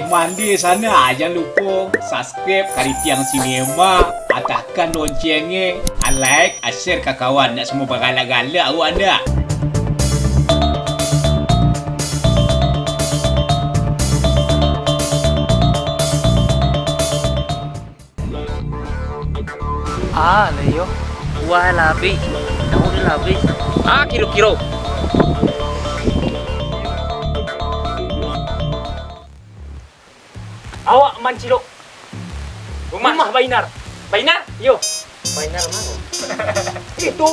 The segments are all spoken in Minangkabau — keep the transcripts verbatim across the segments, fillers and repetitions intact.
Mandi sanak, jan lupo subscribe Karitiang Sinema, atahkan loncengnyo, like, share ka kawan, nak samo bagalak-galak awak ndak? Ah, lah iyo. Kuah lah abih. Daun lah abih. Ah, kiro-kiro. Awak mancilok rumah, rumah Bainar. Bainar? Iyo. Bainar mano? Itu.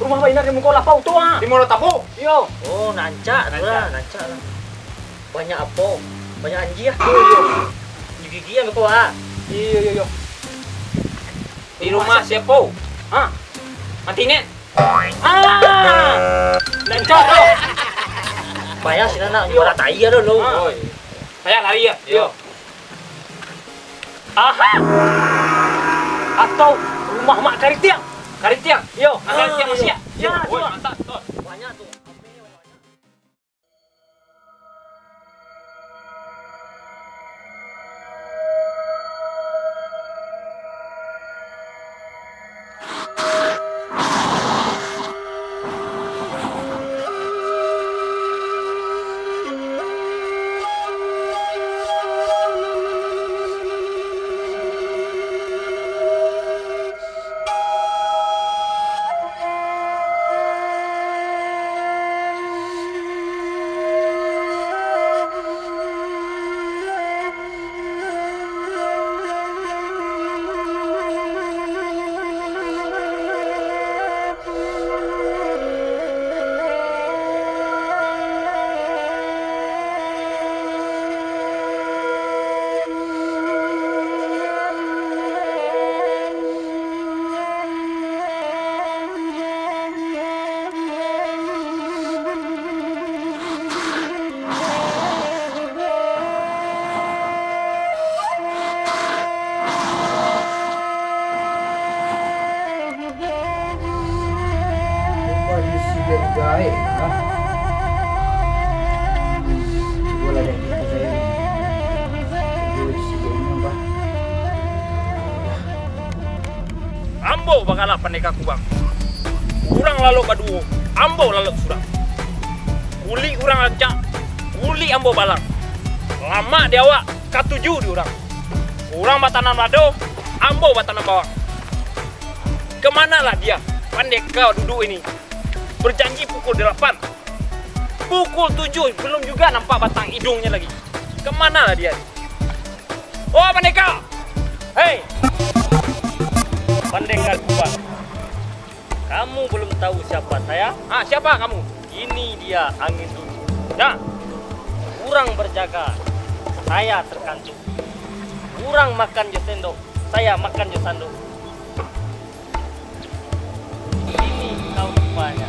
Rumah Bainar di muko lapau tu, ah. Di Muaro Tambo? Iyo. Oh, rancak tu lah, rancak lah. Banyak apo? Banyak anjia. Iyo, iyo. Gigi-gigi yang beko, ah. Iyo, iyo, iyo. Di rumah siapo? Ha? Mati neh? Ah! Rancak tu. Payah si anak, iyo, jualan tai ado lo. Ah. Oi. Payah lari ya? Iyo. Aha! Atau rumah Mak Karitiang? Karitiang? Iyo. Mak Karitiang masih ya? Iyo. Oi, mantap, Ton. Banyak tu. Rupa isi gaek-gaek lah. Cubolah dek kita sayo. Cubo isi gaek inyo, bah. Ambo bagalak Pandeka Kubang. Urang lalok baduo, ambo lalok surang. Kulik urang rancak, kulik ambo balang. Lamak di awak, katuju di urang. Urang batanam lado, ambo batanam bawang. Kamanalah dia, Pandeka duduak ini? Berjanji pukul delapan. Pukul tujuh, belum juga nampak batang hidungnya lagi. Kamanalah dia? Oh, Pandeka! Hei! Pandeka Kubang. Kamu belum tahu siapa saya? Ah, siapa kamu? Ini dia angin dulu. Ya. Urang berjaga, saya terkantuk. Urang makan jo sendok, saya makan jo sandok. Ini kau rupanya.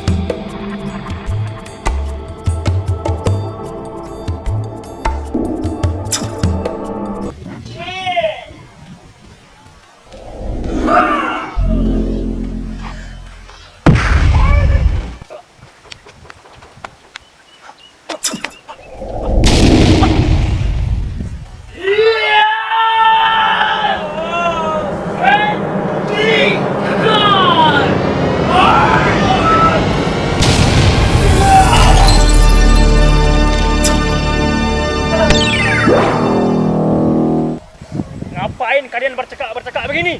Ngapain kalian bercakap-bercakap begini?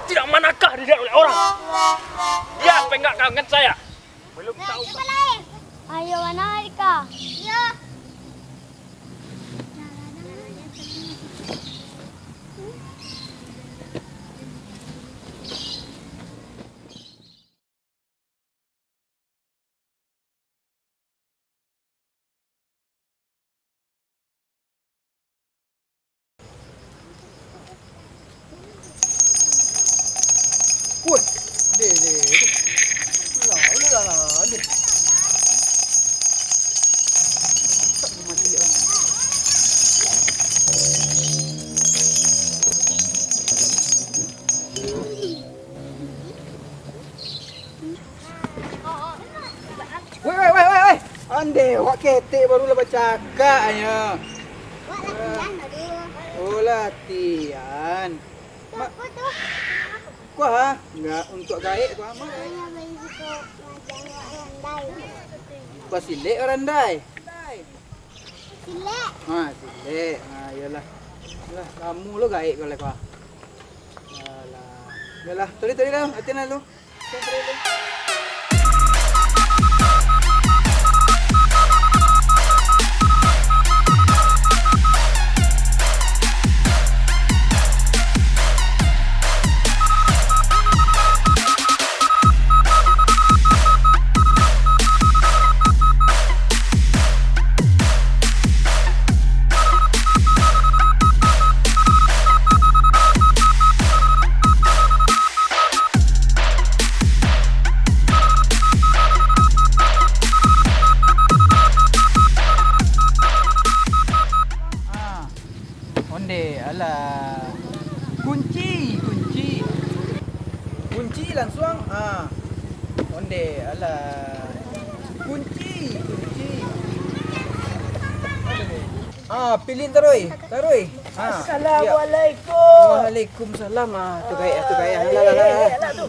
Tidak manakah dilihat oleh orang? Dia penggak kangen saya. Belum tahu. Ayo, mana Rika? Iya. Woi, deh, deh, deh. Alah, alah, alah, deh. Tak mati ah. Weh, weh, weh, weh, weh. Andeh, awak ketek baru lah bacakak nyo. Latihan. Ma- Apa tu? Kuah, ah? Enggak, untuk gaek kuah, ma gaek? Hanya bagi suka ngajar wak randai. Basilek randai. Silek. Ha, silek. Ha, iyolah. Lah, kamu lo gaek kalau kuah. Alah. Iyolah, tadi tadi dah, latihan dulu. Ah, onde, alah. Kunci, kunci. Kunci lansuang, ah. Onde, alah. Kunci, kunci. Ah, pilin taruih, taruih. Ah, Assalamualaikum. Waalaikumsalam. Ah, tu gaek, tu gaek. Alah, alah, alah. Eh, alah tu.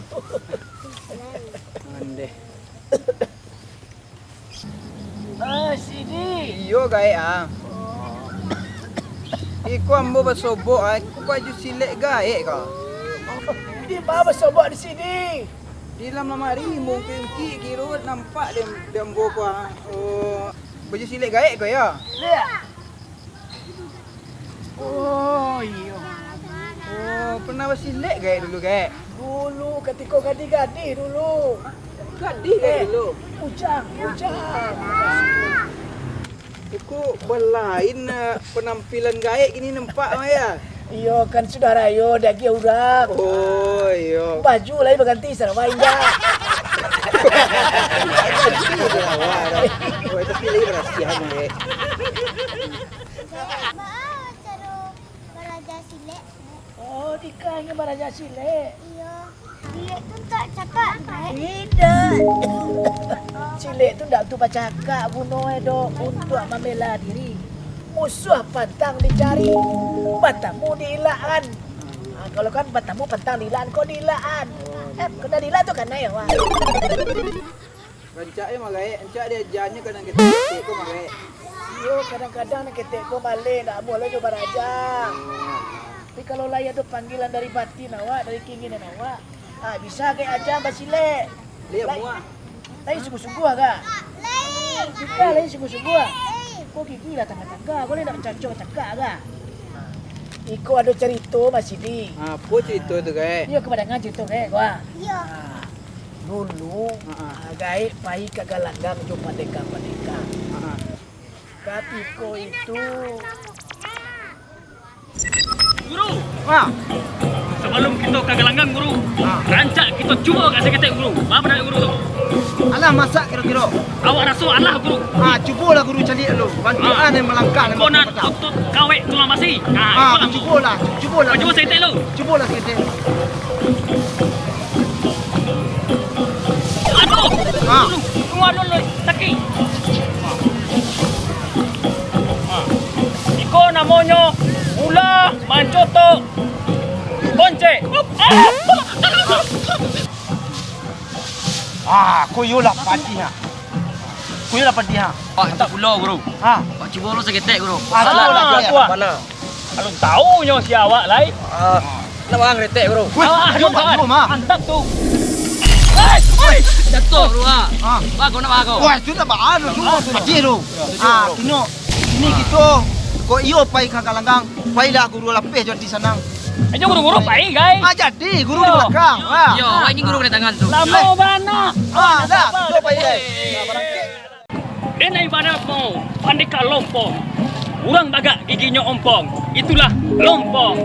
Onde. Ah, sini. Iyo, gaek, ah. Oh. Iko ambo basobok, ah. Iko baju silek gaek, ko. Di ma basobok di sini? Di dalam lamari, mungkin ki kiro nampak di, di ambo ko, ah. Oh, baju silek gaek ko, yo? Liek. Oh, iyo. Oh, pernah basilek gaek dulu, gaek? Dulu, katiko gadih-gadih dulu. Gadih gaek Eh, dulu? Bujang, bujang. Iko balain, eh, penampilan gaek kini nampak mah, yo? Iyo, kan sudah rayo, diagiah urang. Oh, iyo. Baju lai baganti, sarawa indak. Oh, itu pilih berasihan, gaek. Baa caro baraja silek? Oh, Dika ingin baraja silek? Iyo. Silek tu tak cakak, Dek? Indak. Silek tu ndak tu bacakak guno e, Dok, untuak mambela diri. Musuah pantang dicari, batamu diilakan. Ha, kalau kan batamu pantang diilakan, kok diilakan. Eh, kok dah diilakan tu kanai awak. Rancak e mah gaek, rancak diajanyo kadang ketek-ketek ko mah gaek. Iyo, kadang-kadang nan ketek ko maleh, ndak amuah lo jo baraja. Tapi kalau lai ado panggilan dari batin awak, dari keinginan awak, ah, bisa gaek aja basilek. Lai amuah. Lai sungguah-sungguah ka? Lai. Bisa lai sungguah-sungguah. Ko gigi lah tangga-tangga, ko lai ndak bacaco cakak ka? Iko ado carito, Masidi. Apo carito tu, gaek? Iyo, ka badangar carito gaek ko, ah. Iyo. Ah. Dulu, Ha-ha. ah, gaek pai ka galanggang jo pandeka-pandeka. Ha-ha. Katiko itu, Guru! Ha. Sabalum kito ka galanggang, Guru, Ha. rancak kito cubo agak saketek, Guru. Baa pandapek Guru tu? Alah masak kiro-kiro? Awak raso alah, Guru. Ha, cubolah Guru caliak dulu. Bantuak Ha. nan malangkah nan Ko nan bakumpatan. otot kawek tulang basi. Ha, Ha, itulah, Guru. cubolah, cubolah. Cubo saketek dulu. Cubolah saketek. Aduh! Ha. Tunggu, tunggu, aduh, aduh, sakik. Ha. Iko namonyo ulah mancotok boncek. Ah, ko iyolah padih, ha. Ko iyolah padih, ha. Wak, itu pulo, Guru. Ha. Wak cubo lo saketek, Guru. Ah, Alah, cubolah, alah, cubolah. alah. Alun tau nyo si awak lai. Ah, nak bang retek, Guru. Weh, Ah, dia alun buat bang. dulu, mah. Antap tu. Hei, hei, jatuh, Guru, ah. Ah. Bago nak bago. Wah, itu tak baan, tu, Ah. tu dia tu. Ya, tu Ah, juga, Guru. kino, ini kito, kok iyo pai ka galanggang, pailah Guru lapeh jadi sanang. Ayo, Guru, Guru, pai, gai. Ah, jadi, Guru di Yo. belakang. Ah. Yo, awak ini Guru kena tangan tu. Lama bana. Ah, dah, kita pai, gai. Nah, barangkek. Den nan banamo Pandeka Lompong. Urang bagak giginyo ompong. Itulah Lompong.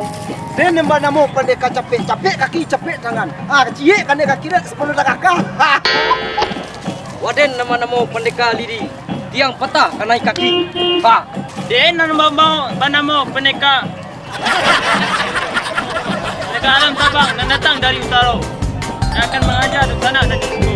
Den nan banamo Pandeka Capek, capek kaki, capek tangan. Ah, ciek kanai kaki dah, sepuluh dah kakak. Waden nan banamo Pandeka Lidi. Tiang patah kanai kaki. Ha. Den nan banamo, banamo Pandeka Negara Alam Sabang nan datang dari utaro, nan akan mangaja dunsanak dari timbo.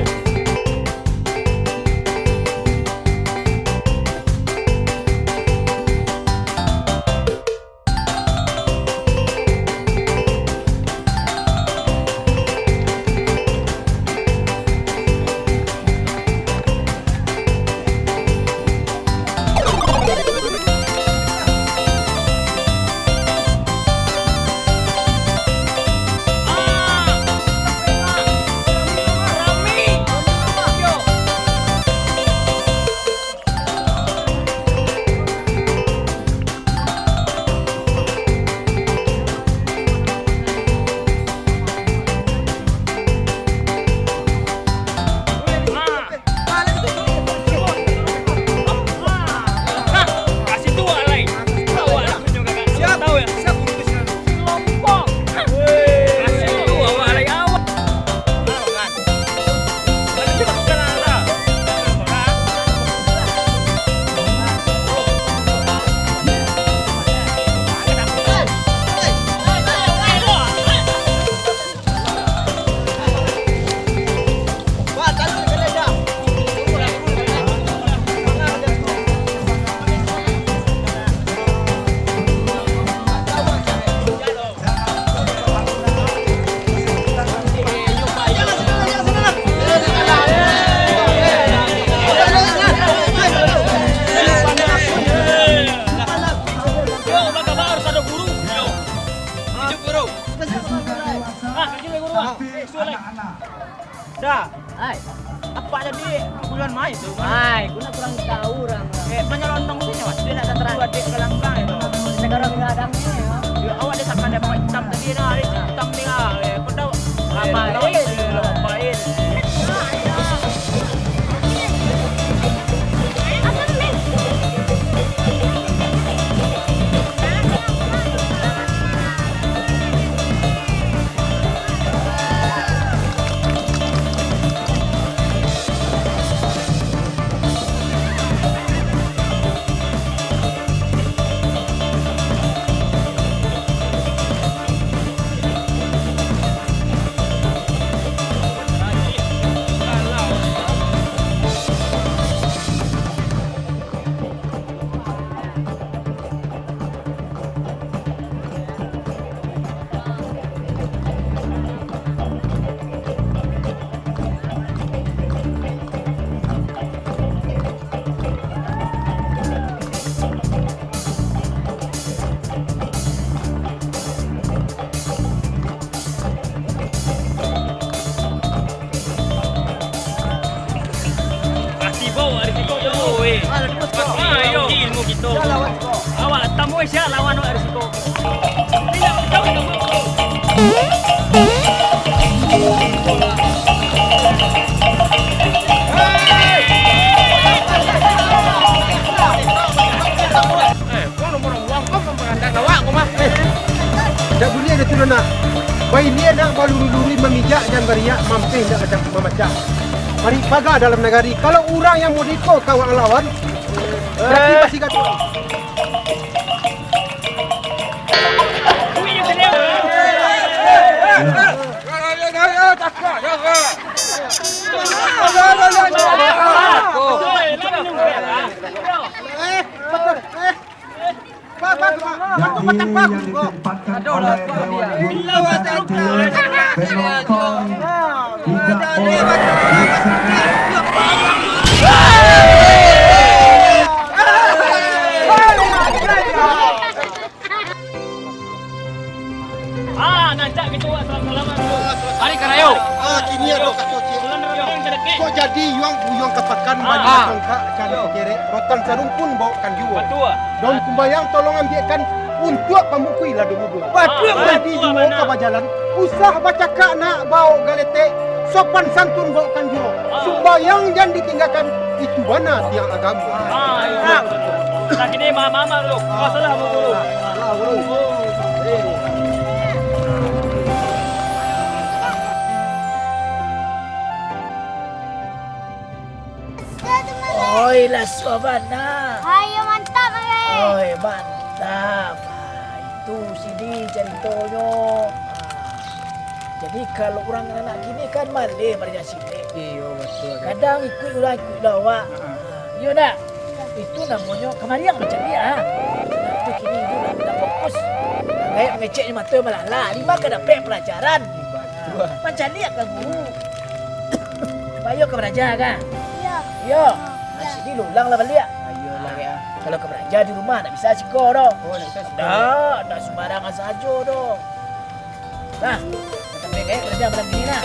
Dah. Hai. Apa jadi bulan Mai tu? Hai, ku nak kurang tahu urang. Eh, manyalonong tu nyawa. Dia nak terang. Dua dek galanggang itu. Negara gadang ni, ya. Ya, awak dia takkan dapat hitam tadi dah. Dia hitam ni lah. Eh, kau tahu? Apa lain? Apa lain? Kasih bawa risiko tu, weh. Ah, dah terus kau. Ah, yo, ilmu kita. Dah lawan kau. Awak tamu siap lawan awak risiko. Tidak tahu ilmu. Eh, kau nomor uang kau memperandang awak kau mah. Eh, dak buliah dah tu nak. Bailia nak baluri-luri mamijak jan bariak, mampeh nak macam mamacah. Mari paga dalam nagari, kalau urang yang mudiko kawan lawan, tapi masih gaduh. Jadi yang ditempatkan oleh Dewan Guru Pesantren, penonton tidak boleh disengaja. Ah, nancak kito buat salam-salaman dulu. Hari Karayo. Ah, kini ado kato ciek. Bulan Ramadan ka dakek. Kok jadi yuang buyuang ka pakan, ah, banyak tongkak cari sikerek, rotan sarumpun bawakan juo. Batua. Daun kumbayang tolong ambiakkan untuak pambungkuih lado bubuang. Batua. Jadi juo ka bajalan, usah bacakak nak baok galetek, sopan santun bawakan juo. Ah. Sumbayang jan ditinggakan, itu bana tiang agamo. Ah, iyo. Nah, kini mama dulu. Masalah dulu. Oi, lah suah bana. Ayo, mantap, Rai. Oi, mantap. Ah, itu sini caritonyo. Ah. Jadi, kalau urang anak kini kan maleh maraja silik. Iyo, batua, kan. Kadang ikuik urang, ikuik lawak. Ha, ha. Ah, iyo ndak? Itu namonyo kamariang mancaliak, ah. Nah, tu kini ibu nak, nak fokus. Gaek mangecek mato malala, di ma ka dapek palajaran. Batua. Mancaliak ka guru. Bayo ka baraja ka? Iyo. Iyo. Ah, iyo. Sini lulang lah baliak. Ah, iyolah, ah. Kalau ka baraja di rumah, ndak bisa siko doh. Oh, ndak bisa siko. Ndak, ndak sumbarang sajo doh. Nah, sampai gaek baraja malam kini nah.